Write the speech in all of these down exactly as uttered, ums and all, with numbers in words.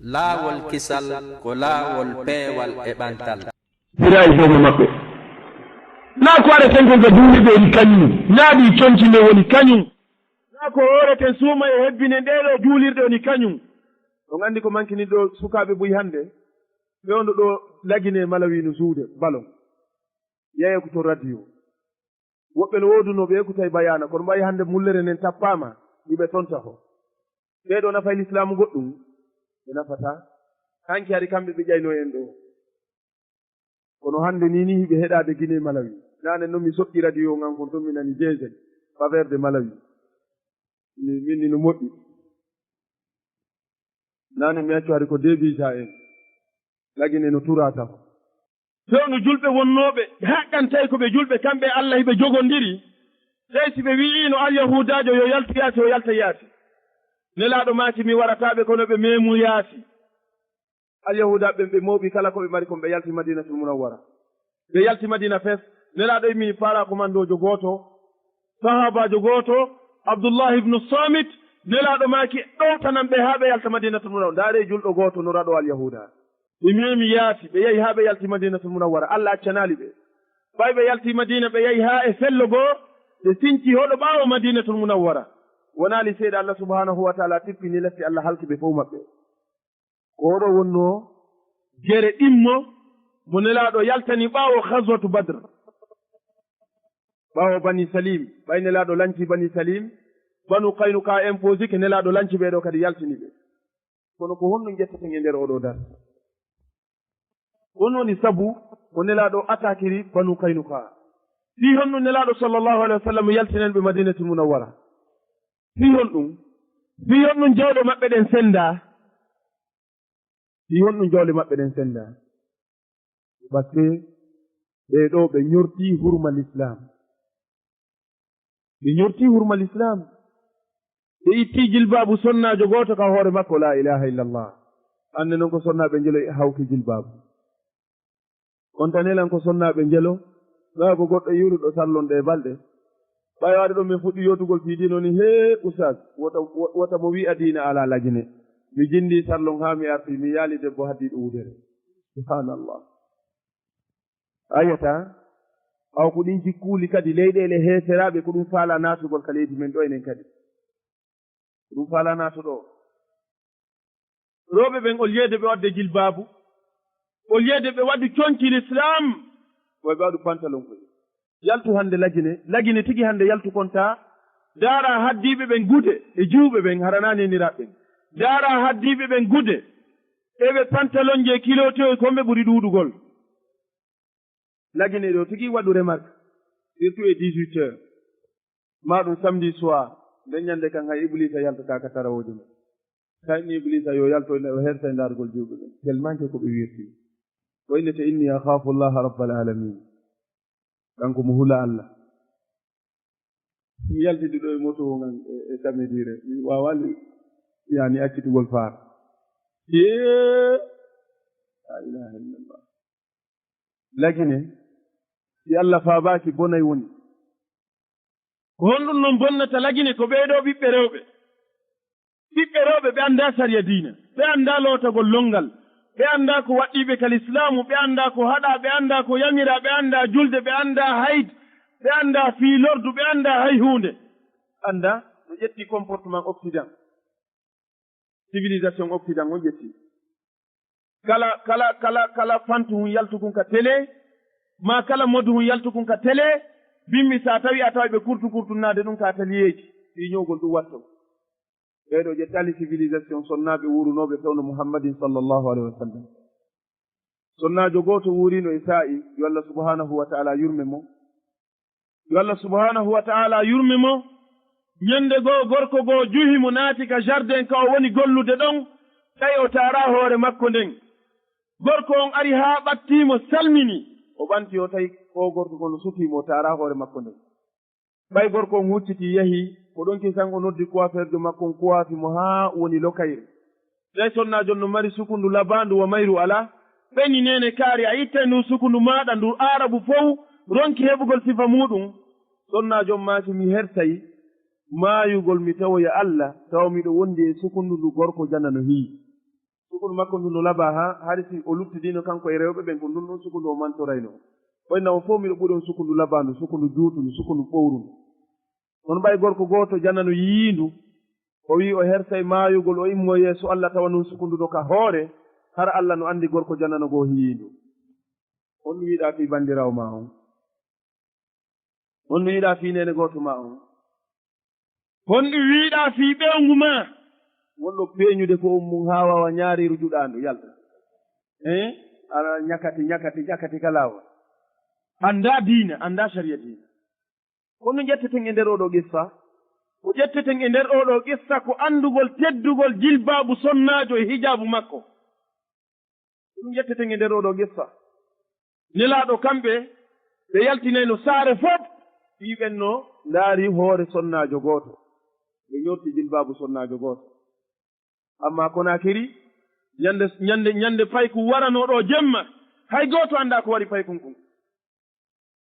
Laawol kisal ko laawol peewal e ɓantal. Bira e jooma maɓɓe. Naa ko ara senken ka juulirɗe woni kañum, naa ɗi conci men woni kañum. Naa ko hooreten suuma e hebbinen ɗee ɗoo juulirɗe woni kañum. On anndi ko mankini ɗoo sukaaɓe buy hannde, fewndo ɗoo Lagine Malawi no suude balon. Yeyee ko to radio. Woɓɓe no woodunoo ɓe ekkutay bayaana, kono ɓay hannde mullere nden tappaama, iɓe tonta ko. Ɓee ɗoo nafay lislaamu goɗɗum? Ɓe nafataa. Hanki hari kamɓe ɓe ƴaynoo en ɗoo. Kono hannde nii nii hiɓe heɗaade Guinée Malawi. Naane non mi soƴƴi radio ngan kon ton mi nani jeeje faveur de Malawi. Min ni no moƴƴi. Naane mi accu hari ko Debisa en. Lagine no tura taho. Fewndo julɓe wonnooɓe, ɓe haqqantay ko ɓe julɓe kamɓe e Alla, hiɓe jogondiri. Sey si ɓe wi'iino Alyahuudaajo yo yaltu yaasi, o yalta yaasi. Nelaaɗo maaki mi warataa ɓe, kono ɓe meemu yaasi. Alyahuuda ɓen ɓe mooɓi kala ko ɓe mari kon, ɓe yalti Madiinatul Munawwara. Ɓe yalti Madiina fes, Nelaaɗo immini paara komandoojo gooto, sahaabaajo gooto, Abdullahi ibnu Saamit, Nelaaɗo maaki ɗowtanan ɓe haa ɓe yalta Madiinatul Munawwara. Ndaaree julɗo gooto no raɗoo Alyahuuda. Ɓe meemi yaasi, ɓe yahi haa ɓe yalti Madiinatul Munawwara. Alla accanaali ɓe. Ɓay ɓe yalti Madiina, ɓe yahi haa e fello goo, ɓe sinci hoɗo ɓaawo Madiinatul Munawwara. Wonaali seeɗa, Alla subhaanahu wa taala tippini latti, Alla halki ɓe fow maɓɓe. Ko oɗo wonnoo gere ɗimmo mo Nelaaɗo yaltani ɓaawo Ghazwatu Badr. Ɓaawo Bani Salim, ɓay Nelaaɗo lanci Bani Salim, Banu Qaynuqa imposike, Nelaaɗo lanci ɓee ɗoo kadi yaltini ɓe. Kono ko honɗum ƴetteten e nder oɗo darsi? Ko honɗum woni sabu ko Nelaaɗo attaquiri Banu Qaynuqa? Fii honɗum Nelaaɗo sallallahu alayhi wa sallam yaltinani ɓe Madiinatul Munawwara? Fii honɗum? Fii honɗum jawɗe maɓɓe ɗen senndaa? Fii honɗum jawle maɓɓe ɗen senndaa? Parce que ɓee ɗoo ɓe ñortii hurma Lislaam. Ɓe ñortii hurma Lislaam. Ɓe ittii jilbaabu sonnaajo gooto ka hoore makko, laa ilaaha illallah. Anne non ko sonnaaɓe njelo e hawki jilbaabu. Kontanee lan ko sonnaaɓe njelo, ɓay ko goɗɗo yuuruɗo sarlon ɗee balɗe. Ɓay waɗi ɗon min fuɗɗi yootugol fii diina woni, hee, ustaas, wota, wo-, wota mo wi'a diina alaa Lagine. Mi jinndii sarlon haa mi artii, mi yaali debbo haddiiɗo wudere. Subhaanallah. A yi'ataa, ɓaawo ko ɗin jikkuuli kadi leyɗeele heeferaaɓe, ko ɗum faalaa naatugol ka leydi men ɗoo enen kadi. Ko ɗum faalaa naatuɗo. Rewɓe ɓen, au lieu de ɓe waɗde jilbaabu, au lieu de ɓe waɗu conci Lislaam, ɓay ɓe waɗu pantalon koy. Yaltu hannde Lagine, Lagine tigi hannde yaltu kontaa, ndaaraa haddiiɓe ɓen gude e juuɓe ɓen, hara naa neeniraaɓe ɓen. Ndaaraa haddiiɓe ɓen gude, e ɓe pantalonji e kilootiyoy, ko ɓe ɓuri ɗuuɗugol. Lagine ɗoo tigi waɗu remarque, surtout e dix-huit heures. Maa ɗum samedi soir, nden ñannde kan hay Ibliisa yaltataa ka tarawooji men. Kayni Ibliisa yo yalto, o hersa e ndaarugol juuɓe ɓen. Tellement que ko ɓe wirti. Ko innete inni akhaafu Allaha rabbal aalamiin. Kanko mo hula Alla. Mi yaltidi ɗoo e moto o ngan e, e samedi re. Mi waawaali, yani, accitugol faar. Yee! La ilaha illallah. Lagine, si Alla faabaaki, bonay woni. Ko honɗum non bonnata Lagine? Ko ɓee ɗoo ɓiɓɓe rewɓe. Ɓiɓɓe rewɓe, ɓe anndaa sariya diina. Ɓe anndaa lootagol lonngal. Ɓe anndaa ko waɗɗii ɓe ka lislaamu. Ɓe anndaa ko haɗaa. Ɓe anndaa ko yamiraa. Ɓe anndaa julde. Ɓe anndaa hayd. Ɓe anndaa fii lordu. Ɓe anndaa hay huunde. Anndaa no ƴetti comportement Occident. Civilisation Occident on ƴetti. Kala, kala, kala, kala fantu hun yaltu kun ka télé, maa kala modu hun yaltu kun ka télé, bimbi sa tawi a tawa ɓe kurtu kurtunnaade ɗum ka atelier ji, fii ñowgol ɗum watto. Ɓee ɗoo ƴettaali civilisation sonnaaɓe wuurunooɓe fewndo Muhammadin sallallahu alayhi wa sallam. Sonnaajo gooto wuuriino e saa'i, yo Allah subhanahu wa ta'ala yurme mo. Yo Allah subhanahu wa ta'ala yurme mo. Ñande goo gorko goo juhi mo naati ka jardin ka o woni gollude ɗon, tawi o taaraa hoore makko nden. Gorko on ari haa ɓattii mo, salmini. O ɓanti o tawi oo gorko kon no sutii mo, o taaraa hoore makko nden. Ɓay gorko on huccitii yahi, ko ɗon kisan o noddi coiffeurjo makko on, coiffi mo haa woni lokayre. Tawi sonnaajo on no mari sukundu labaandu wa mayru alaa. Ɓenni neene kaari, a ittay ndu sukundu maaɗa ndu aarabu fow ronki heɓugol sifa muuɗum. Sonnaajo on maaki, mi hertay maayugol mi tawoya Alla, tawa miɗo wondi e sukundu ndu gorko jana no hiyi. Sukundu makko ndu no labaa haa, hari si o luttidino kanko e rewɓe ɓen, ko ndun ɗon sukundu o mantoraynoo. O inna on fow miɗo ɓuri on sukundu labaandu, sukundu juutundu, sukundu ɓowrundu. Kono ɓay gorko gooto janano yiindu, o wi'i o hersay maayugol, o immo yeeso Alla tawa nun sukundu no ka hoore, hara Alla no andi gorko janano goo yiindu. Honɗun yiɗaa fii bandiraawo maa on? Honɗun yiɗaa fii neene gooto maa on? Honɗun yiɗaa fii ɓeyngu maa? Wonɗo peeñude ko on mun haa waawa ñaariiru juɗaandu yalta. Eh? Ala ñakati, ñakati, ñakati ka laawol. Anndaa diina, anndaa sariya diina. Kono ƴetteten e nder oo ɗoo qissa. Ko ƴetteten e nder oo ɗoo qissa ko anndugol teddugol jilbaabu sonnaajo e hijaabu makko. Ko ɗun ƴetteten e nder oo ɗoo qissa. Nelaaɗo kamɓe, ɓe yaltinayno saare fow, fii ɓen no ndaari hoore sonnaajo gooto. Ɓe ñorti jilbaabu sonnaajo gooto. Amma Konaakiri, ñande, ñande, ñande payku waranoo ɗoo jemma, hay gooto anndaa ko wari paykun kun.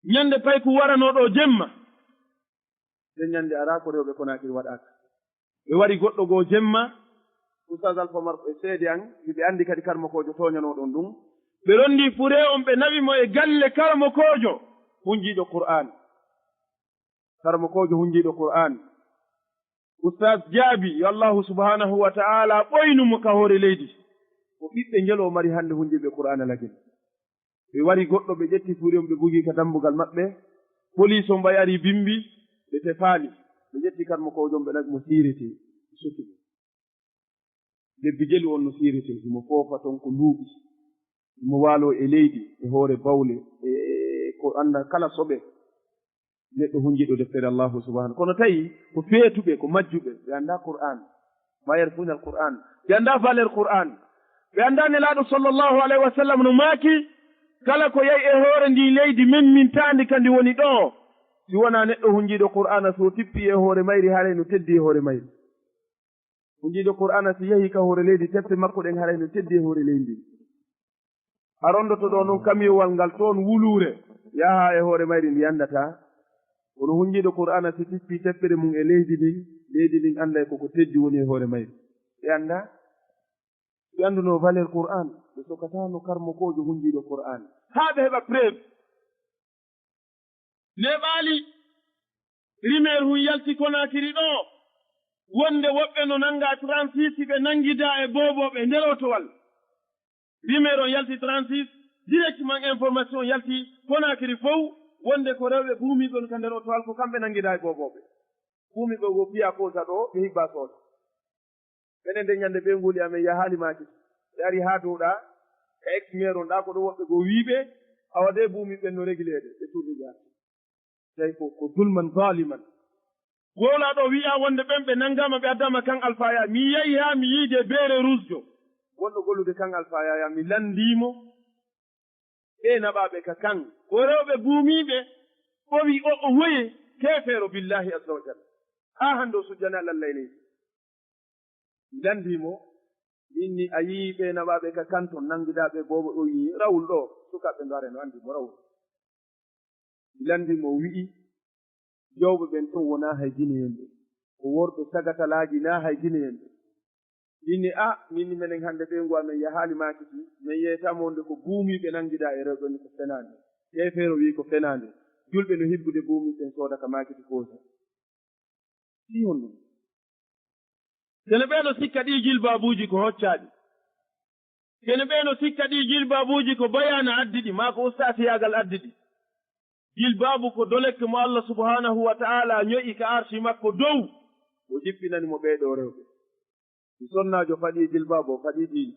Ñande payku waranoo ɗoo jemma, nden ñande alaa ko rewɓe Konaakiri waɗaaka. Ɓe wari goɗɗo goo jemma, Ustaas Alfa Umar e seede an, hiɓe anndi kadi karmokoojo tooñanooɗo on ɗun. Ɓe ronndii furee on, ɓe nawi mo e galle karmokoojo hunjiiɗo Qur'aan. Karmokoojo hunjiiɗo Qur'aan. Ustaas jaabi, yo Allaahu subhaanahu wa ta'aalaa ɓoynu mo ka hoore leydi. Ko ɓiɓɓe ngel o mari hannde hunjiiɓe Qur'aana lagel. Ɓe wari goɗɗo, ɓe ƴetti furee on, ɓe bugi ka dambugal maɓɓe. Poliis on ɓay ari bimbi, ɓe tefaali. Ɓe ƴetti karmokoojo on, ɓe nawi mo siirete, ɓe suki mo. Lebbi jelu on no siirete, himo foofa ton ko luuɓi. Himo waaloo e leydi, e hoore bawle, e, e ko annda kala soɓe. Neɗɗo hunjiiɗo deftere Allaahu subhaanahu. Kono tawi ko feetuɓe, ko majjuɓe, ɓe anndaa Qur'aan. Ma yarfuuna al-Qur'aan. Ɓe anndaa valeur Qur'aan. Ɓe anndaa Nelaaɗo sallallahu alayhi wa sallam no maaki, kala ko yahi e hoore ndii leydi memmintaandi ka ndi woni ɗoo, si wonaa neɗɗo hunjiiɗo Qur'aana, si o tippii e hoore mayri, haray no teddi e hoore mayri. Hunjiiɗo Qur'aana si yahii ka hoore leydi, teppe makko ɗen haray no teddi e hoore leydi ndin. A ronndoto ɗoo non kamiyowal ngal toon wuluure, yaha e hoore mayri ndi anndataa. Kono hunjiiɗo Qur'aana si tippii teppere mum e leydi ndin, leydi ndin annday ko ko teddi woni e hoore mayri. Ɓe anndaa? Ɓe anndunoo valeur Qur'aan, ɓe sokataano karmokoojo hunjiiɗo Qur'aan. Haa ɓe heɓa preuve. Neeɓaali, rumeur hun yalti Konaakiri ɗoo, wonde woɓɓe no nanngaa trente-six, ɓe nanngidaa e boobooɓe nder otowal. Rumeur on yalti trente-six, directement information yalti Konaakiri fow, wonde ko rewɓe buumiiɓe on ka nder otowal, ko kamɓe nanngidaa e boobooɓe. Buumiiɓe go piya koosa ɗoo, ɓe hibbaa sooda. Menen de ñande ɓeynguuli amen yahaali Maakiti. Ɓe ari haa dow ɗaa, ka ex-maire on ɗaa, ko ɗo woɓɓe goo wiiɓe, awa de buumi ɓen no regileede, ɓe turni ɓe arti. Tawi ko, ko zulman zaliman. Wowlaa ɗo wi'a wonde ɓen ɓe nanngaama, ɓe addaama kan Alfaa Yaya. Mi yahi haa mi yiide beere rusjo. Wonɗo gollude kan Alfaa Yaya, mi lanndii mo. Ɓe naɓaaɓe ka kan, ko rewɓe buumiiɓe, o wi o, o woye keefeero billaahi azza wa jalla. Haa hannde o sujjana lallayneydi. Mi lanndii mo, min ni a yii ɓe naɓaaɓe ka kan ton, nanngidaaɓe boobo, o yii Rawul ɗo, sukaaɓe Ngaare no anndi mo Rawul. Mi lanndii mo, o wi'i, jawɓe ɓen ton wonaa hay Gineyenɓe, ko worɓe sagatalaaji naa hay Gineyenɓe. Min ni, a, min ni menen hannde ɓeyngu amen yahaali Maakiti, men yeetaa mo wonde ko buumiiɓe nanngidaa e rewɓe ni ko fenaande. Keefeero wi'i ko fenaande. Julɓe no hibbude buumiiɓe ɓen sooda ka Maakiti koosa. Fii honɗun? Kene ɓee no sikka ɗii jilbaabuuji ko hoccaaɗi. Kene ɓee no sikka ɗii jilbaabuuji ko bayaana addi ɗi, maa ko ustaasiyaagal addi ɗi. Jilbaabu ko dolekke mo Allah subhaanahu wa ta'aalaa ño'i ka arsi makko dow, o jippinani mo ɓee ɗoo rewɓe. Si sonnaajo faɗii jilbaabu, o faɗii diina.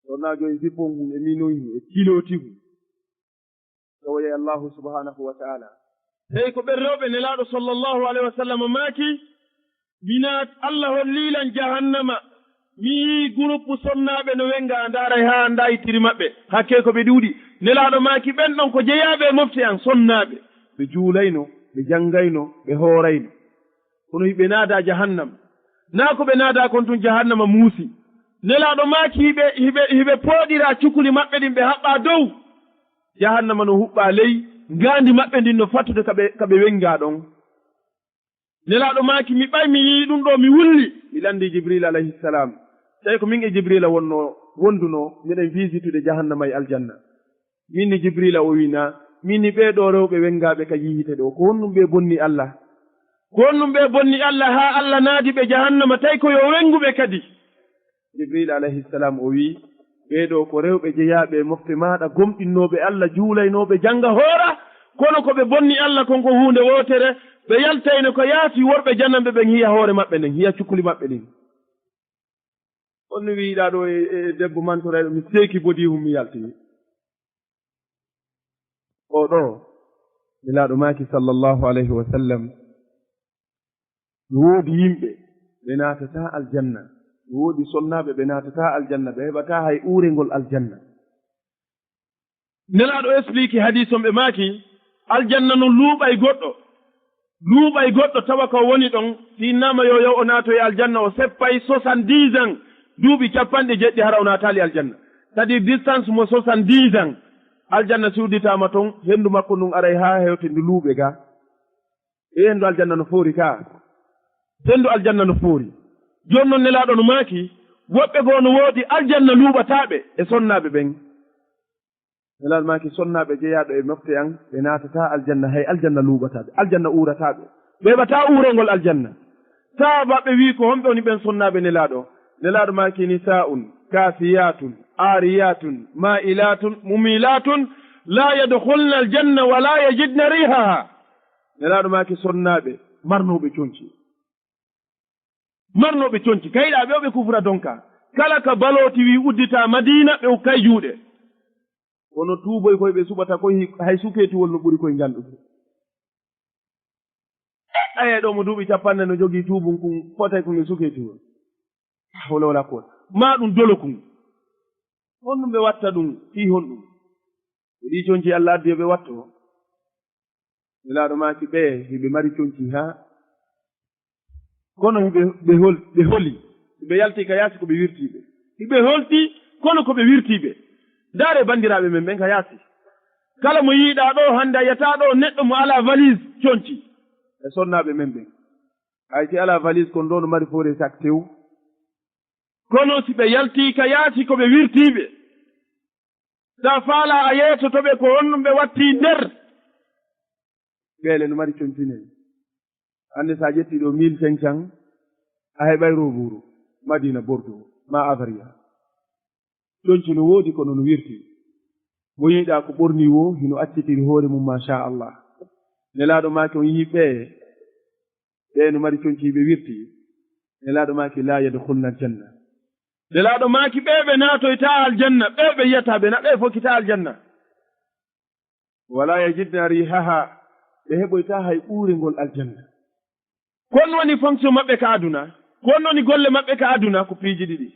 Sonnaajo e zipon hun, e minoy hun, e kilooti hun. Tawoyay Allaahu subhaanahu wa ta'aalaa. Tawi ko ɓen rewɓe Nelaaɗo sallallahu alayhi wa sallam maaki, mi naat-, Allah hollii lan jahannama. Mi yii groupe sonnaaɓe no wennga, a ndaaray haa anndaa ittiri maɓɓe. Hakkee ko ɓe ɗuuɗi. Nelaaɗo maaki, ɓen ɗon ko jeyaaɓe e mofte an, sonnaaɓe. Ɓe juulayno, ɓe janngayno, ɓe hoorayno. Kono hiɓe naadaa jahannama. Naa ko ɓe naadaa kon tun jahannama muusi. Nelaaɗo maaki hiɓe, hiɓe, hiɓe pooɗira cukuli maɓɓe ɗin ɓe haɓɓaa dow. Jahannama no huɓɓaa ley, ngaandi maɓɓe ndin no fattude ka ɓe, ka ɓe wenngaa ɗon. Nelaaɗo maaki mi ɓay mi yi'i ɗun ɗoo mi wulli. Mi lanndii Jibriil alayhi salaam. Tawi ko min e Jibrila wonnoo, wondunoo, miɗen visitude jahannama e aljanna. Min ni Jibrila o wiinaa, min ni ɓee ɗoo rewɓe wengaaɓe ka yiite ɗoo, ko honɗum ɓe bonni Alla? Ko honɗum ɓe bonni Alla haa Alla naadi ɓe jahannama, tawi ko yo wengu ɓe kadi? Jibril alayhi salam o wii, ɓee ɗoo ko rewɓe jeyaaɓe e mofte maaɗa, gomɗinnooɓe Alla, juulaynooɓe, jannga hoora, kono ko ɓe bonni Alla kon ko huunde wootere, ɓe yaltayno ko yaasi worɓe jananɓe ɓen hiya hoore maɓɓe nden, hiya cukuli maɓɓe ɗin. On no wiiɗaa ɗoo e, e debbo mantorayɗo, mi seeki bodiihum, mi yalti. O ɗoo, Nelaaɗo maaki sallallahu alayhi wa sallam, no woodi yimɓe ɓe naatataa aljanna, no woodi sonnaaɓe ɓe naatataa aljanna, ɓe heɓataa hay uurengol aljanna. Nelaaɗo explique hadiis on, ɓe maaki, aljanna non luuɓay goɗɗo, luuɓay goɗɗo tawa ko woni ɗon, si innama yo, yo o naato e aljanna, o seppay soixante-dix ans, duuɓi capanɗe jeɗɗi hara o naataali aljanna. C'est-à-dire distance mo soixante-dix ans, aljanna si udditaama ton, henndu makko ndun aray haa hewti ndu luuɓe ga. E henndu aljanna no foori ka. Henndu aljanna no foori. Jooni non Nelaaɗo no maaki, woɓɓe goo no woodi aljanna luuɓataaɓe e sonnaaɓe ɓen. Nelaaɗo maaki, sonnaaɓe jeyaaɗo e mofte an, ɓe naatataa aljanna, hay aljanna luuɓataa ɓe, aljanna uurataa ɓe. Ɓe heɓataa uurengol aljanna. Sahaabaaɓe wii, ko homɓe woni ɓen sonnaaɓe Nelaaɗo? Nelaaɗo maaki, nisaa'un, kaasiyaatun, aariyaatun, maa'ilaatun, mumiilaatun, laa yadkhulna aljanna wa laa yajidna riihahaa. Nelaaɗo maaki, sonnaaɓe marnooɓe conci. Marnooɓe conci, kayɗaa ɓe o ɓe kufra donka. Kala ka balooti wii udditaa Madiina, ɓe ukkay juuɗe. Kono tuuboy koy ɓe suɓata koy hi-, hay sukeetiwol no ɓuri koy njanɗude. Aye ɗoo mo duuɓi capanɗe no jogii tuubun kun fotay kun e sukeetiwol. Hawla wala quwwata. Maa ɗum dolo kun. Honɗum ɓe watta ɗum? Fii honɗum? Ko ɗii conci Alla addi yo ɓe watto. Nelaaɗo maaki ɓe, hiɓe mari conci haa. Kono hiɓe, ɓe hol-, ɓe holi. Hiɓe yalti ka yaasi ko ɓe wirtiiɓe. Hiɓe holti, kono ko ɓe wirtiiɓe. Ndaare banndiraaɓe men ɓen ka yaasi. Kala mo yiiɗaa ɗoo hannde a yiyataa ɗoo neɗɗo mo alaa valise conci. E sonnaaɓe men ɓen. Hay si alaa valise kon ɗoo no mari foore sak tew. Kono si ɓe yalti ka yaasi ko ɓe wirtiiɓe. Sa faalaa a yeetoto ɓe ko honɗum ɓe watti nder. Ɓeele no mari conci nen. Hannde sa ƴetti ɗoo mille cinq cents, a heɓay robuuru, Madina, Bordeaux, ma Avaria. Conci no woodi kono no wirti. Mo yiiɗaa ko ɓorni woo, hino accitiri hoore mum, machallah. Nelaaɗo maaki on yihi ɓe, ɓe no mari conci ɓe wirti. Nelaaɗo maaki, "Laa yadkhulna aljanna." Nelaaɗo maaki, "Ɓe ɓe naatoytaa aljanna, ɓe ɓe yiyataa ɓe na ɓe fokkitaa aljanna." "Wala yajidna rihaha." Ɓe heɓoytaa hay uurengol aljanna. Kon woni fonction maɓɓe ka aduna. Kon woni golle maɓɓe ka aduna ko piiji ɗiɗi.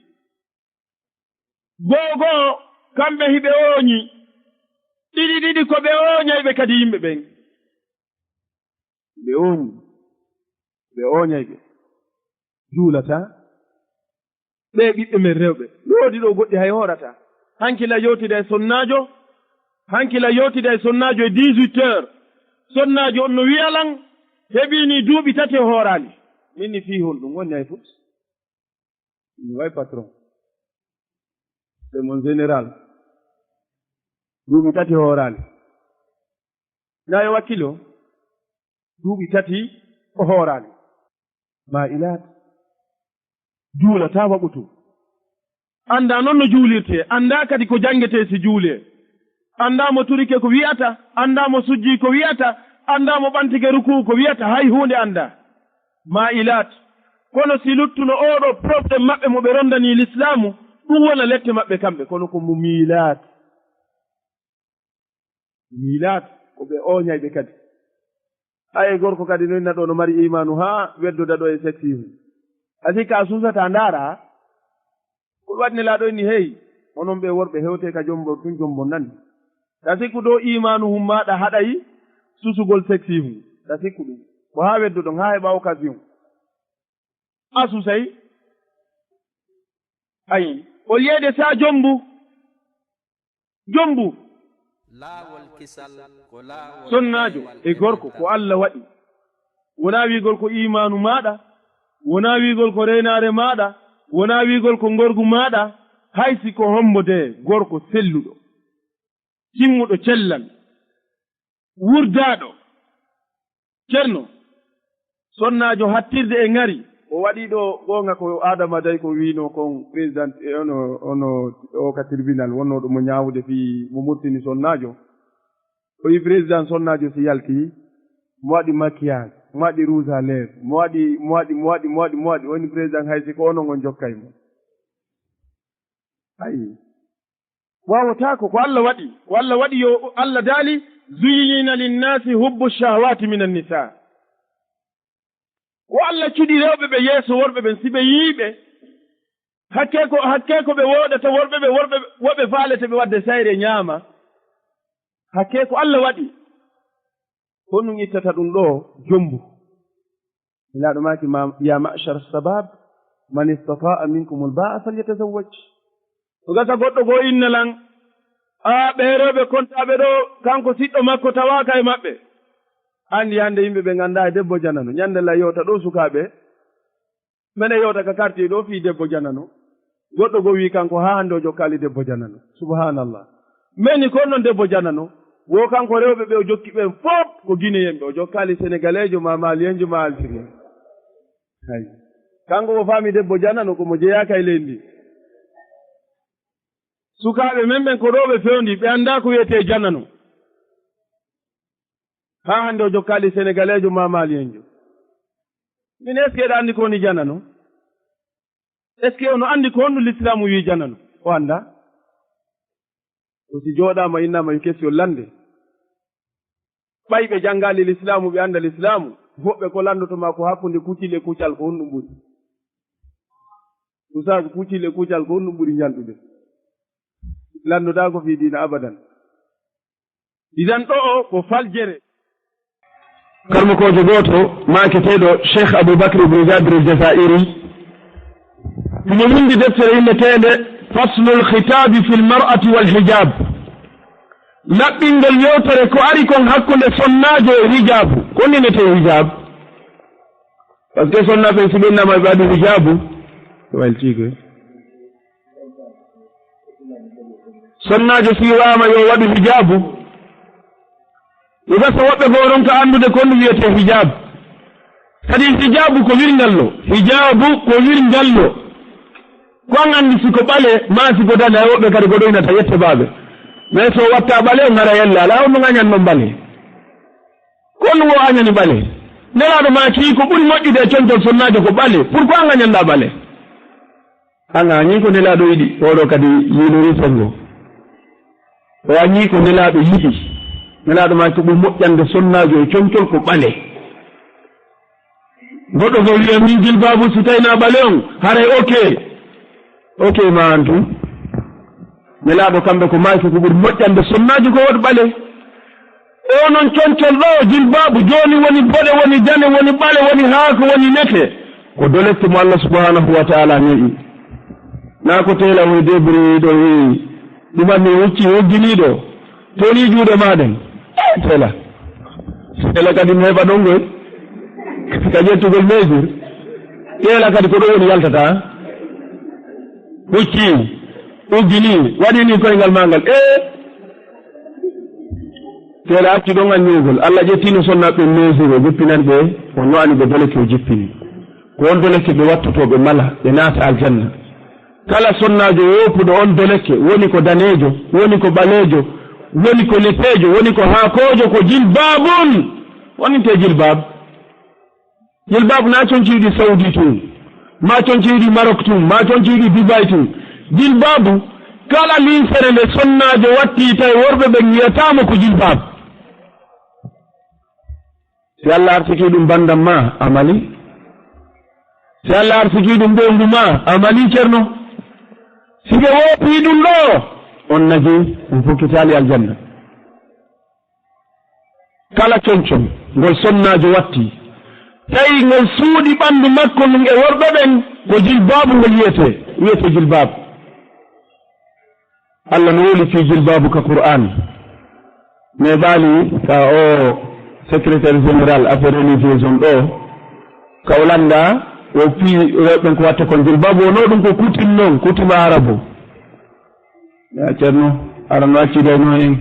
Goo goo, kamɓe hiɓe ooñi. Ɗiɗi ɗiɗi ko ɓe ooñayɓe kadi yimɓe ɓen. Ɓe ooñi. Ɓe ooñayɓe. Juulataa. Ɓe ɓiɓɓe men rewɓe. No woodi ɗoo goɗɗi hay hoorataa. Hankila yewtida e sonnaajo. Hankila yewtida e sonnaajo e dix-huit heures. Sonnaajo on no wi'a lan, heɓii nii duuɓi tati o hooraali. Min ni fii honɗum woni hay fut. Mi way patron. C'est mon général. Duuɓi tati hooraali. Na yo wakkilo. Duuɓi tati o hooraali. Ma ilaat. Juulataa waɓutu. Anndaa non no juulirtee. Anndaa kadi ko janngetee si juulee. Anndaa mo turike ko wi'ata. Anndaa mo sujjii ko wi'ata. Anndaa mo ɓantike rukuu ko wi'ata. Hay huunde anndaa. Ma ilaat. Kono si luttuno oo ɗoo problème maɓɓe mo ɓe ronndanii lislaamu, ɗum wona lette maɓɓe kamɓe, kono ko mo miilaat. Miilaat, ko ɓe ooñayɓe kadi. Hay gorko kadi no inna ɗoo no mari iimaanu haa weddoda ɗoo e seksi hum. A sikka a suusataa ndaara. Ko ɗum waɗi Nelaaɗo inni, hey, onon ɓe worɓe, hewtee ka jombon tun, jombon nani. Ta sikku ɗoo iimaanu hum maaɗa haɗay susugol seksi hum. Ta sikku ɗum. Ko haa weddoɗon, haa heɓa occasion. A susay. Ayi, au lieu de ça, jombu. Jombu. Laawol kisal ko laawol sonnaajo e gorko ko Allah waɗi. Wonaa wiigol ko iimaanu maaɗa, wonaa wiigol ko reenaare maaɗa, Wonaa wi'ugol ko ngorgu maaɗa, hay si ko hombo de gorko selluɗo, timmuɗo cellal, wurdaaɗo. Ceerno, sonnaajo hattirde e ŋari. O waɗi ɗo goonga ko Adama Day ko wiino kon président, e ono, ono, o ka tribunal wonnooɗo mo ñaawude fii mo murtini sonnaajo. O yi président sonnaajo si yalti, mo waɗi maquillage, mo waɗi rouge à lèvres, mo waɗi, mo waɗi, mo waɗi, mo waɗi, mo waɗi. Woni président hay si ko onon on jokkay mo. Ayi. Waawataa ko, ko Allah waɗi. Ko Allah waɗi yo, Allah daali, "Zuyyina linnaasi hubbu shahwaati minan nisaa." Ko Allah cuɗi rewɓe ɓe yeeso worɓe ɓen, si ɓe yii ɓe, hakkee ko, hakkee ko ɓe wooɗata worɓe ɓe, worɓe woɓɓe faalete ɓe waɗde sayre ñaama. Hakkee ko Allah waɗi. Ko honɗum ittata ɗum ɗo jombu? Nelaaɗo maaki, "Ma, ya ma'shar shabab, man istata'a minkumul ba'a falyatazawwaj." Ko gasa goɗɗo goo inna lan, "A, ɓee rewɓe kontaaɓe ɗo, kanko siɗɗo makko tawaaka e maɓɓe." Anndi hannde yimɓe ɓe nganndaa e debbo janano. Ñannde la yewta ɗo sukaaɓe, mene yewta ka quartier ɗo fii debbo janano. Goɗɗo goo wii kanko haa hannde o jokkaali debbo janano. Subhanallah. Meni kon non debbo janano. Wo kanko rewɓe ɓe o jokki ɓen fof ko Guinéen ɓe. O jokkaali Senegaleejo ma Malienjo ma Algérien. Hay. Kanko o faami debbo janano ko mo jeyaaka e leydi ndi. Sukaaɓe men ɓen ko ɗo ɓe fewndi, ɓe anndaa ko wiyetee janano. Haa hannde o jokkaali Senegaleejo ma Malienjo. Min, est-ce que eɗa anndi ko woni janano? Est-ce que ono anndi ko honɗum Lislaamu wii janano? O anndaa. Ko si jooɗaama innaama yo question lande. Ɓay ɓe janngaali Lislaamu, ɓe annda Lislaamu, woɓɓe ko lanndoto ma ko hakkunde kuccel e kuccal ko honɗum ɓuri. Ustaas, kuccel e kuccal ko honɗum ɓuri ñanɗude? Lanndotaa ko fii diina abadan. Idan ɗo'o ko faljere. Karmokoojo gooto maaketeeɗo Cheikh Abou Bakr ibn Jabir al-Jazairi, himo winndi deftere inneteende Faslul Khitabi fil Mar'ati wal Hijab. Laɓɓingol yewtere ko ari kon hakkunde sonnaajo e hijaabu. Ko honɗum innetee hijaabu? Parce que sonnaaɓe si ɓe innama ɓe waɗi hijaabu, ɓe wayltii koy. Sonnaajo si wi'aama yo waɗu hijaabu, no gasa woɓɓe goo ronka anndude ko honɗum wiyetee hijaabu. Kadi hijaabu ko wirngallo, hijaabu ko wirngallo. Ko an anndi si ko ɓale, maa si ko dane, hay woɓɓe kadi ko ɗoynata yette baaɓe. Mais so watta ɓale, o ngara yalla, alaa honno ngañan non ɓale. Ko honɗum o añani ɓale? Nelaaɗo maaki ko ɓuri moƴƴude e coñcol sonnaajo ko ɓale. Pourquoi ngañanɗaa ɓale? An a añii ko Nelaaɗo yiɗi, oɗo kadi yiilori senngo. O añii ko Nelaaɗo yiɗi. Nelaaɗo maaki ko ɓuri moƴƴande sonnaajo e coñcol ko ɓale. Goɗɗo goo wi'a min jilbaabu si tawi na ɓale on, haray ok. Ok ma an tun. Nelaaɗo kamɓe ko maaki ko ɓuri moƴƴande sonnaajo ko waɗu ɓale. O non coñcol ɗo, jilbaabu, jooni woni boɗe, woni dane, woni ɓale, woni haako, woni nete. Ko dolekke mo Allah subhanahu wa ta'ala ne'i. Na ko teela woni debri ɗo wi'i, ɗum anni wucci wujjiniiɗo, toni juuɗe ma ɗen. Eh, teela. Teela kadi mi heɓa ɗon goy. Ka ƴettugol mesure. Teela kadi ko ɗo woni yaltata. Hucci, uggini, waɗi ni koyngal ma ngal. Eh, Teela accu ɗon anniugol. Allah ƴettino sonnaaɓe ɓen mesure, o jippinani ɓe, o no'ani ɓe dolekke o jippini. Ko on dolekke ɓe wattoto, ɓe mala, ɓe naata aljanna. Kala sonnaajo woopuɗo on dolekke, woni ko daneejo, woni ko ɓaleejo, woni ko neteejo, woni ko haakoojo, ko jilbaabun. Woninte jilbaab. Jilbaabu na conci yiɗi Saudi tun, ma conci yiɗi Maroc tun, ma conci yiɗi Dubai tun. Jilbaabu, kala linsere nde sonnaajo watti tawi worɓe ɓen yi'ataa mo ko jilbaabu. Si Allah arsiki ɗum banndam ma, a mali. Si Allah arsiki ɗum ɓeyngu ma, a mali, Ceerno. Si ɓe woopi ɗum ɗo, on nagi, on fokkitaali aljanna. Kala concon ngol sonnaajo watti, tawi ngol suuɗi ɓanndu makko ndun e worɓe ɓen, ko jilbaabu ngol wiyetee, wiyetee jilbaabu. Allah no woni fii jilbaabu ka Qur'aan. Mais ɓaali ka o secrétaire général affaires religieuses on ɗo, ka o lannda O fii rewɓe ɓen ko watta kon jilbaabu, wonno ɗum ko kutin non, kutima arabu. Ya Ceerno, aɗa no accida e no en.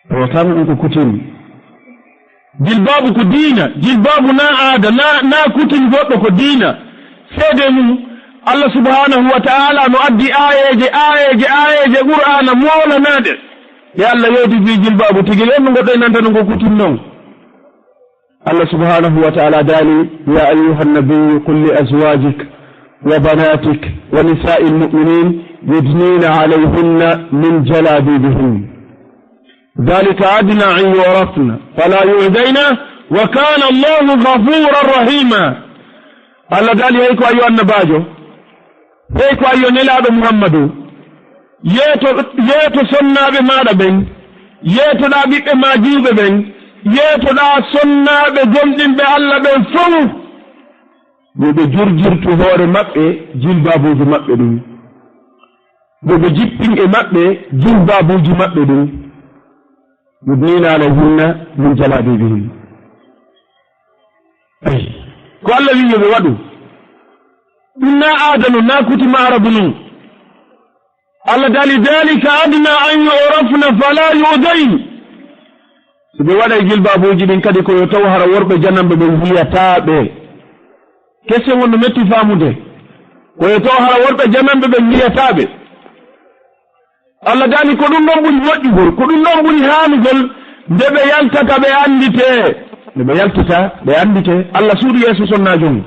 Tawa tan ɗum ko kutin. Jilbaabu ko diina, jilbaabu na aada, na, na kutin goɗɗo, ko diina. Seede mum, Allah subhanahu wa ta'ala no addi aayeeje, aayeeje, aayeeje Qur'aana moolanaaɗe. Ɗe Allah yeedi fii jilbaabu tigi, nden no goɗɗo e nanta ɗum ko kutin non. Allah subhanahu wa ta'ala daali, "يا أيها النبي قل لأزواجك وبناتك ونساء المؤمنين يدنين عليهن من جلابيبهن." ذلك أدنى أن يعرفن فلا يؤذين وكان الله غفورا رحيما. Allah daali, hey ko a yo annabaajo, hey ko a yo nelaaɗo Muhammadu, yeeto, yeeto sonnaaɓe maaɗa ɓen, yeetoɗaa ɓiɓɓe maa jiwɓe ɓen, yeetoɗaa sonnaaɓe gomɗinɓe Allah ɓen fow. Yo ɓe jurjirtu hoore maɓɓe jilbaabuuji maɓɓe ɗin. Yo ɓe jippin e maɓɓe jilbaabuuji maɓɓe ɗin. Yudniina alayhinna min jalaabiibihin. Ay, ko Allah wi'i yo ɓe waɗu. Ɗum na aada non, na kuti ma arabu non. Allah daali, "Dhalika adna an yu'rafna fala yu'dayn." So ɓe waɗay jilbaabuuji ɗin kadi, ko yo taw hara worɓe jananɓe ɓen yiyataa ɓe. Question on no metti faamude. Ko yo taw hara worɓe jananɓe ɓen yiyataa ɓe. Allah daali, ko ɗum ɗon ɓuri moƴƴugol, ko ɗum ɗon ɓuri haanugol, nde ɓe yaltata ɓe annditee. Nde ɓe yaltata ɓe annditee. Allah suuɗi yeeso sonnaajo on.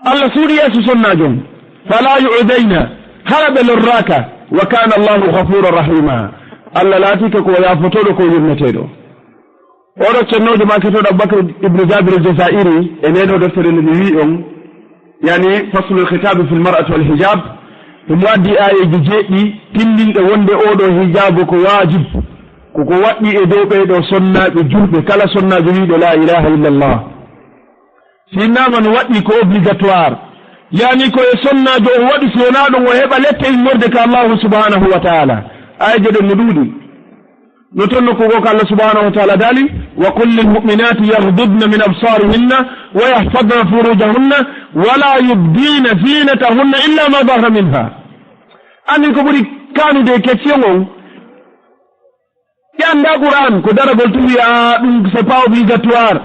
Allah suuɗi yeeso sonnaajo on. Fala yu'dayna, hara ɓe lorraaka. Wa kana Allahu ghafuran rahima. Allah laatiike ko yaafotooɗo, ko yurmeteeɗo. Oɗo cennoojo maaketooɗo Abubakar ibnu Jabir al-Jazairi, e ndee ɗoo deftere nde mi wi'i on, yani Faslul Khitabi fil Mar'ati wal Hijab, himo addi aayeeji jeeɗiɗi tinndinɗe wonde oo ɗoo hijaabu ko waajib, ko ko waɗɗii e dow ɓee ɗoo sonnaaɓe julɓe, kala sonnaajo wi'uɗo la ilaha illallah. Si innama no waɗɗii ko obligatoire, yani ko e sonnaajo on waɗi, si wonaa ɗum o heɓa lette immorde ka Allahu subhanahu wa ta'ala. Aayeeje ɗen no ɗuuɗi. No ton nokku goo ko Allah subhanahu wa ta'ala daali, "Wa qul lil mu'minati yaghdudna min absarihinna wa yahfadna furujahunna wa la yubdina zinatahunna illa ma zahara minha." Annin ko ɓuri kaanude e question on, ɓe anndaa Qur'an, ko daragol tun wi'a ɗum, c'est pas obligatoire.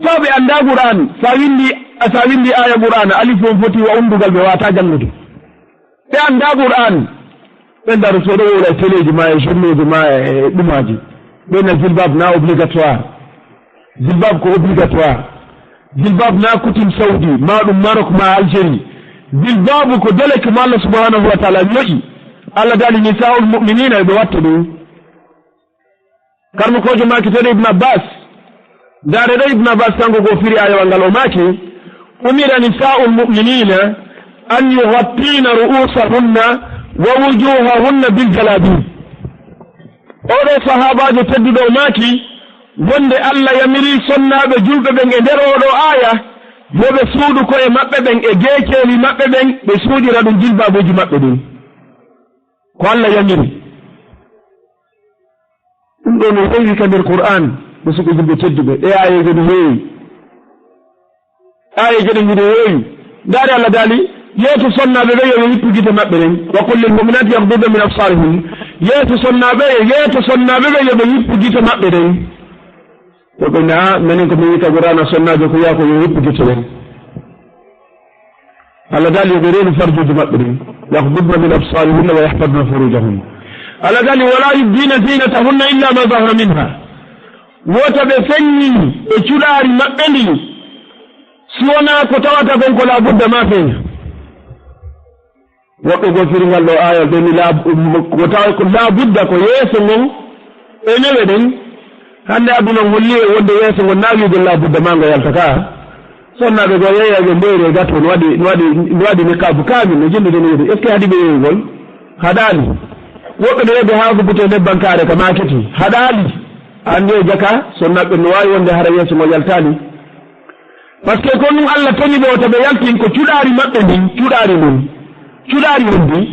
Taw ɓe anndaa Qur'an, sa winndi, sa winndi aaya Qur'an, alif on foti wa unndugal, ɓe waawataa janngude. Ɓe anndaa Qur'an, ɓe ndaru so ɗo wowla e teleeji ma, e journaux ma, e ɗumaaji. Ɓe na jilbab na obligatoire. Jilbab ko obligatoire. Jilbab na coutume Saudi, ma ɗum Maroc, ma Algérie. Jilbabu ko dole ko mo Allah subhanahu wa ta'ala yoƴi. Allah daali, "Nisa'ul mu'minina", ɓe watta ɗum. Karmukoojo maaki to Ibn Abbas. Ndaare ɗo Ibn Abbas kanko ko firi aayawal ngal, o maaki, "Umira nisa'ul mu'minina an yughattina ru'usahunna wa wujuhahunna bil jalabib." Oɗo sahaabaajo tedduɗo o maaki, wonde Allah yamiri sonnaaɓe julɓe ɓen e nder oɗo aaya, yo ɓe suuɗu ko'e maɓɓe ɓen e geeceeli maɓɓe ɓen, ɓe suuɗira ɗum jilbaabuuji maɓɓe ɗin. Ko Allah yamiri. Ɗum ɗo no heewi ka nder Qur'an, musidɓe julɓe tedduɓe, ɗe aayeeje no heewi. Aayeeje ɗen hiɗe heewi. Ndaari Allah daali, "Yeeto sonnaaɓe ɓe yo ɓe wippu gite maɓɓe ɗen. Wa qul lil mu'minati yaghdudna min absarihin." Yeeto sonnaaɓe, yeeto sonnaaɓe ɓe yo ɓe wippu gite maɓɓe ɗen. Woɓɓe na, "Ah, menen ko min yi'i ka Qur'ana sonnaajo ko wi'a ko yo wippu gite ɗen." Allah daali, "Yo ɓe reenu farjuuji maɓɓe ɗin. Yaghdudna min absarihinna wa yahfadna furujahunna." Allah daali, "Wa la yubdina zinatahunna illa ma zahara minha." Wota ɓe feññin ɓe cuɗaari maɓɓe ndin, si wonaa ko tawata kon ko laabudda ma feeña. Woɓɓe goo firi ngal ɗoo aayal, ɓe mi laab-, ko tawa ko laabudda ko yeeso ngon e newe ɗen. Hannde aduna on holli en wonde yeeso ngon na wi'ugol laabudda ma ngo yalta ka. Sonnaaɓe goo yeeya ɓe mboyri e gato, no waɗi, no waɗi, no waɗi niqaabu kaamil, no jillude no wi'ude. Est-ce que haɗi ɓe yeeyugol? Haɗaali. Woɓɓe no yeeɓe haa ko bute nebban kaare ka maaketi. Haɗaali. A anndi e jaka, sonnaaɓe no waawi wonde hara yeeso ngol yaltaali. Parce que ko ɗum Allah toni ɓe wota ɓe yaltin ko cuɗaari maɓɓe ndin, cuɗaari mum. Cuɗaari mum ndin,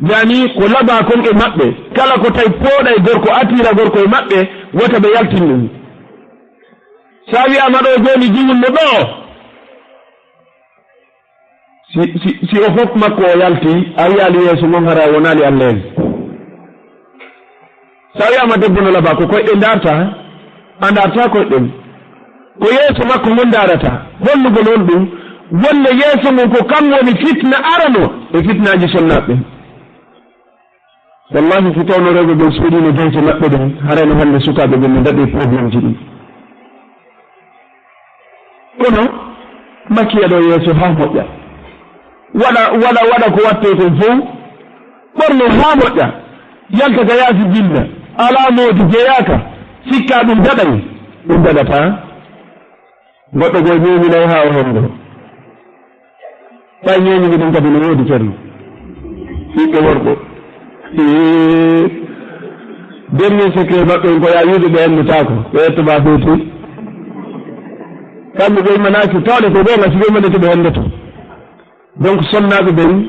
yani ko laba kon e maɓɓe. Kala ko tawi pooɗay gorko, atira gorko e maɓɓe, wota ɓe yaltin ɗum. So a wiyaama ɗo jooni, jiwun mo ɗo. Si, si, si o fof makko o yalti, a wiyaali yeeso ngon hara wonaali Alleejo. So a wiyaama debbo no laba, ko koyɗe ndaarta, a ndaarta koyɗen. Ko yeeso makko ngon ndaarata. Hollugol on ɗum, wonde yeeso ngon ko kan woni fitna arano e fitnaaji sonnaaɓe ɓen. Wallahi, si tawno rewɓe ɓen suuɗiino jeyte maɓɓe ɗen, harayno hannde sukaaɓe ɓen no daɗi problémeji ɗin. Kono makiya ɗo yeeso haa moƴƴa. Waɗa, waɗa, waɗa ko wattee kon fow, ɓorno haa moƴƴa. Yalta ka yaasi jinna, alaa moodi jeyaaka, sikkaa ɗum daɗay, ɗum daɗataa. Goɗɗo goo ñeeñinay haa o henndo. Ɓay ñeeñude ɗum kadi no woodi, Ceerno. Ɓiɓɓe worɓe. Ee, dernier secret maɓɓe on ko yaa wiide ɓe henndotaako, ɓe ƴetta baa feeti. Kamɓe ɓe immanaaki tawde ko goonga, si ɓe immanake ɓe henndoto. Donc, sonnaaɓe ɓen,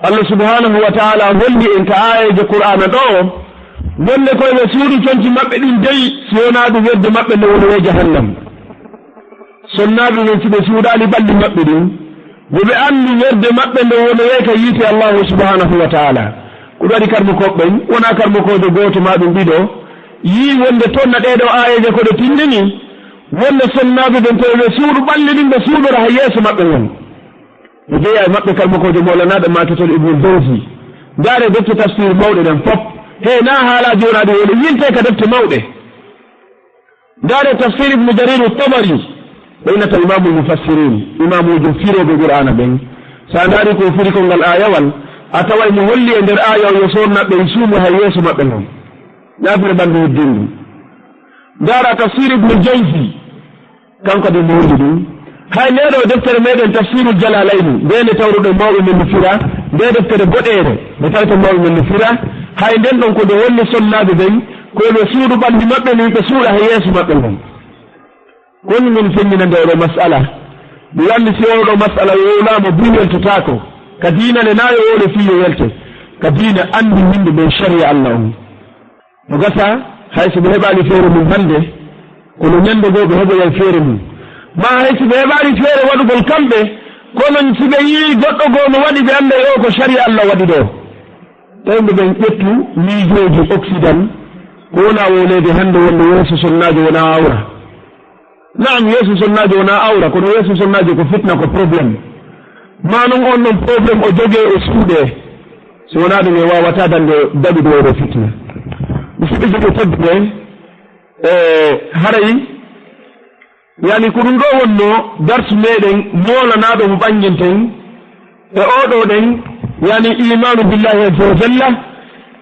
Allah subhanahu wa ta'ala holli en ka aayeeje Qur'aana ɗo, wonde ko ɓe suuɗi conci maɓɓe ɗin dey, si wonaa ɗum wedde maɓɓe nde woni e jahannam. Sonnaaɓe ɓen, si ɓe suuɗaali ɓalli maɓɓe ɗin, yo ɓe anndu wedde maɓɓe nde woni e ka yiite Allahu subhanahu wa ta'ala. Ko ɗum waɗi karmokooɓe ɓen, wonaa karmokoojo gooto maa ɗum ɗiɗo, yii wonde toon na ɗee ɗoo aayeeje ko ɗe tinndini, wonde sonnaaɓe ɓen ko ɓe suuɗu ɓalli ɗin ɓe suuɗora ha yeeso maɓɓe ngon. Ɓe jeyaa e maɓɓe kalmukoojo Mawlanaaɗo Maaketol Ibnul Jawzi. Ndaaree defte tafsir mawɗe ɗen fof. Hee, naa haalaaji wonaaɗi woni yiltee ka defte mawɗe. Ndaaree tafsir Ibnu Jariru Tabari, ɓe innata Imaamul Mufassirin, imaamuujo firooɓe Qur'aana ɓen. So a ndaarii ko o firi kon ngal aayawal, a taway mo holli e nder aaya o yo sonnaaɓe ɓen suumu hay yeeso maɓɓe ngon. Ñaafere ɓanndu heddindu. Ndaara tafsir Ibnu Jawzi, kanko kadi mo holli ɗum. Hay ndee ɗoo deftere meɗen Tafsirul Jalalayni, nde nde tawruɗen mawɓe men no fira, nde deftere boɗeere, nde tawten mawɓe men no fira, hay nden ɗon ko nde holli sonnaaɓe ɓen, ko ɓe suuɗu ɓalli maɓɓe ndin, ɓe suuɗa he yeeso maɓɓe ngon. Ko honɗum min feññinande oo ɗoo mas'ala? Mi anndi si oo ɗoo mas'ala wowlaama buy weltotaako, ka diina ne naa yo wowle fii yo welte, ka diina anndi yimɓe ɓen sariya Allah on. No gasa, hay so ɓe heɓaali feere mum hannde, kono ñannde goo ɓe heɓoyay feere mum. Maa hay so ɓe heɓaali feere waɗugol kamɓe, kono si ɓe yi'ii goɗɗo goo no waɗi, ɓe annday oo ko sariya Allah waɗi ɗoo. Tawi ɓe ɓen ƴettu miijooji Occident, ko wonaa wowleede hannde wonde yeeso sonnaajo wonaa awra. Naam, yeeso sonnaajo wonaa awra, kono yeeso sonnaajo ko fitna, ko problème. Maa non on ɗon problème o jogee, o suuɗee. Si wonaa ɗum, en waawataa dañde, daɗude oo ɗoo fitna. Musidɓe juulɓe tedduɓe, e haray, yani ko ɗum ɗoo wonnoo darsu meɗen moolanaaɗo mo ɓannginten, e oo ɗoo ɗen, yani iimaanu billahi azza wa jalla,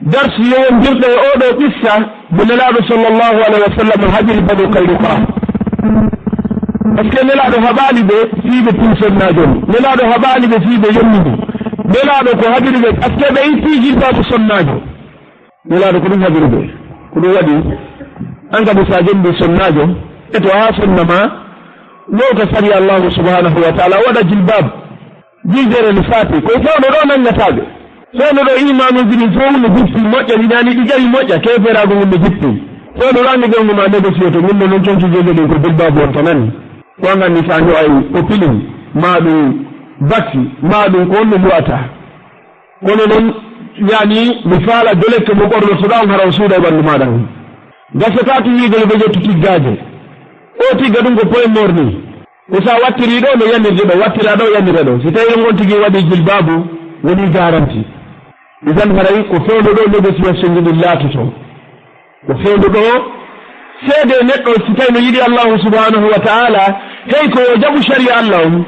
darsi yowondirɗo e oo ɗoo qissa mo Nelaaɗo sallallahu alayhi wa sallam haɓiri Banu Qaynuqa. Par ce que Nelaaɗo haɓaali ɓe fii ɓe pii sonnaajo on. Nelaaɗo haɓaali ɓe fii ɓe yemmini. Nelaaɗo ko haɓiri ɓe, par ce que ɓe ittii jilbaabu sonnaajo. Nelaaɗo ko ɗum haɓiri ɓe. Ko ɗum waɗi, an kadi so a jemmbi sonnaajo, eto haa sonna maa, wowta sariya Allahu subhanahu wa ta'ala, waɗa jilbaabu. Juldeere no faati, ko e fewndo ɗoo nanngataa ɓe. Fewndo ɗoo iimaanuuji ɗin fow no jippi moƴƴa, ɗi nani ɗi ƴawi moƴƴa, keeferaagu ngun no jippi. Fewndo ɗoo anndi ɓe ngu ma négocier to, min no non conci jollo ɗin ko bilbaabu on to nani. Ko an anndi so a ño'ay o pilin, maa ɗum baksi, maa ɗum ko honɗum lu'ata. Kono non, yani, mi faala dolekke mo ɓornotoɗaa on hara o suuɗa e ɓanndu maaɗa ngun. Gasataa tun wi'ugol ɓe ƴettu tiggaaje. O tigga ɗum ko poids mort ni. Ko so a wattirii ɗoo no yanirde ɗoo, wattiraa ɗoo yanira ɗoo. Si tawii ɗum on tigi waɗii jilbaabu, wonii garanti. Idan haray ko fewndo ɗoo négociation ji ɗin laatotoo. Ko fewndo ɗoo seedee neɗɗo si tawii no yiɗi Allahu subhanahu wa ta'ala, hey ko yo jaɓu sariya Allah on.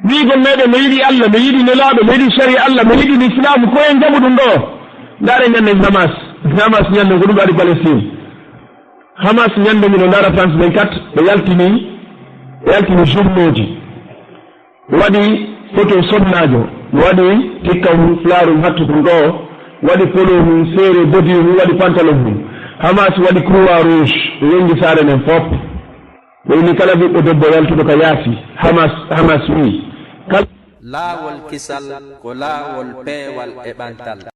Wi'ugol meɗen no yiɗi Allah, no yiɗi Nelaaɗo, no yiɗi sariya Allah, no yiɗi Lislaamu, ko en jaɓu ɗum ɗoo. Ndaaree ñande Hamas. Hamas ñande ko ɗum waɗi Palestine. Hamas ñande mino ndaara France vingt-quatre, ɓe yaltini, ɓe yaltini journaux ji. Ɓe waɗi photo sonnaajo, ɓe waɗi tikka mum, fulaar mum, hattu ɗum ɗoo, waɗi polo mum, seere bodi mum, waɗi pantalon mum. Hamas waɗi Croix Rouge, ɓe wenngi saare nden fof. Ɓe inni kala ɓiɗɗo debbo yaltuɗo ka yaasi, Hamas, Hamas wi'i, kala Laawol kisal ko laawol peewal e ɓantal.